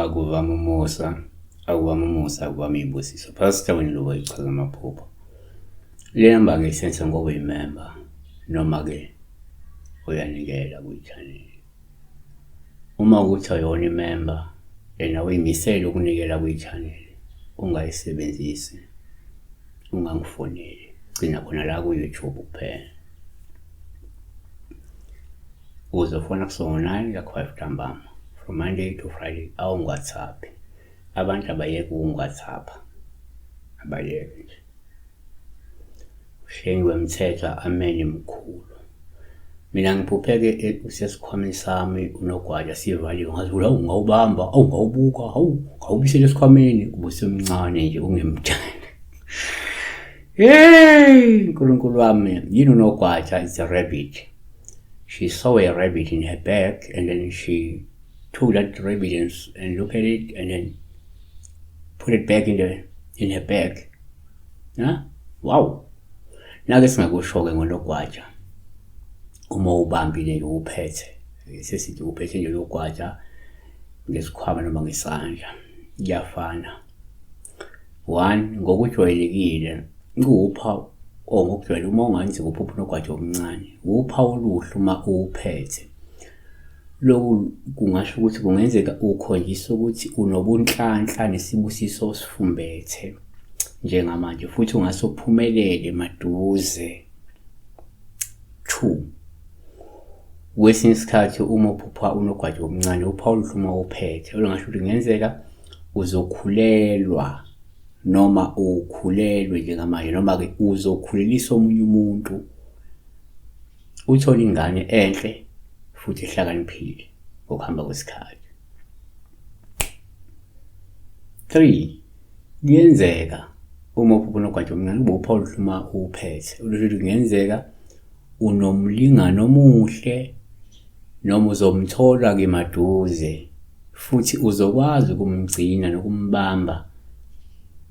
Akuvami umusa, akuvami umusa, akuvami iy'busiso. Pastor wena lo wayichaza amaphupho. Le namba ngiyisebenzisa ngoba uyimemba noma-ke uyanikela kwi-channel. Uma ukuthi awuyona imemba and awuyimisele ukunikela kwi-channel, ungayisebenzisi, ungangifoneli, gcina khona la ku-YouTube kuphela. Uzofona kusuka ngo-9 kuya ku-5 ntambama from Monday to Friday awungiwhatsappi. Abantu abayeke ukungiwhatsappa, abayeke nje. Hlengiwe Mthethwa ameni mkhulu. Mina ngiphupheke usesikhwameni sami unogwaja sivaliwe ngazi ukuthi hawu ngawubamba awu ngawubuka hawu ngawubisela esikhwameni ubusemncane nje ungemdala. Hey Nkulunkulu wami yini unogwaja it's a rabbit. She saw a rabbit in her bag and then she took that rabbit and looked at it and then put it back in her bag. Huh? Wow. Nake singakusho-ke ngologwaja uma ubambile nje uphethe sesithi uphethe nje logwaja ngesikhwama noma ngesandla kuyafana. One, ngokujwayelekile kuwuphawu or ngokujwayele uma ungenzi kuphupha unogwaja omncane, wuphawu oluhle uma uwuphethe. Lokhu kungasho ukuthi kungenzeka ukhonjiswa ukuthi unobunhlanhla nesibusiso osifumbethe njengamanje futhi ungase uphumelele maduze. 2. Kwesinye isikhathi uma uphupha unogwaja omncane uphawu oluhle uma uphethe, olungasho ukuthi kungenzeka uzokhulelwa noma ukhulelwe njengamanje noma-ke uzokhulelisa omunye umuntu uthole ingane enhle futhi ehlakaniphile ngokuhamba kwesikhathi. 3 kuyenzeka uma uphupha unogwaja omncane kube uphawu oluhle uma uwuphethe olusho ukuthi kungenzeka unomlingani omuhle noma uzomthola-ke maduze futhi uzokwazi ukumgcina nokumbamba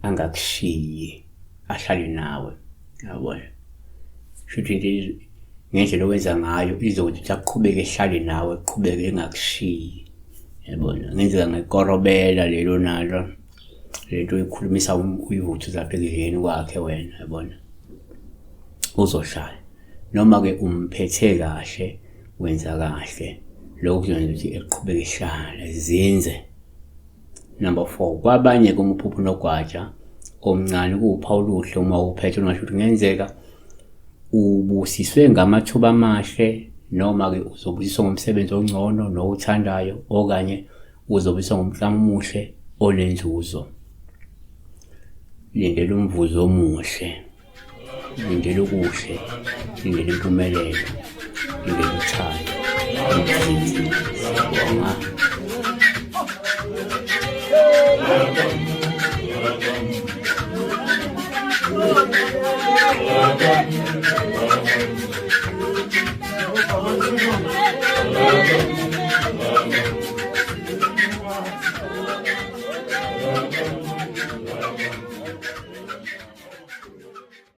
angakushiyi ahlale nawe yabona shuthi into ngendlela owenza ngayo izokwenza ukuthi aqhubeke ehlale nawe aqhubeke engakushiyi yabona ngenzeka ngekorobela lelo nalo lento uyikhulumisa uyivuthuza lapha ekudleni kwakhe wena yabona uzohlala noma-ke umphethe kahle wenza kahle lokho kuzokwenza ukuthi eqhubeke ehlala zinze. Number 4 kwabanye ke uma uphupha unogwaja omncane kuwuphawu oluhle uma uphethe ungasho ukuthi kungenzeka ubusiswe ngamathuba amahle noma-ke uzobusiswa ngomsebenzi ongcono nowuthandayo okanye uzobusiswa ngomklamo omuhle onenzuzo. Lindela umvuzo omuhle. Lindela okuhle, lindela impumelelo, lindela uthando. Siyabonga.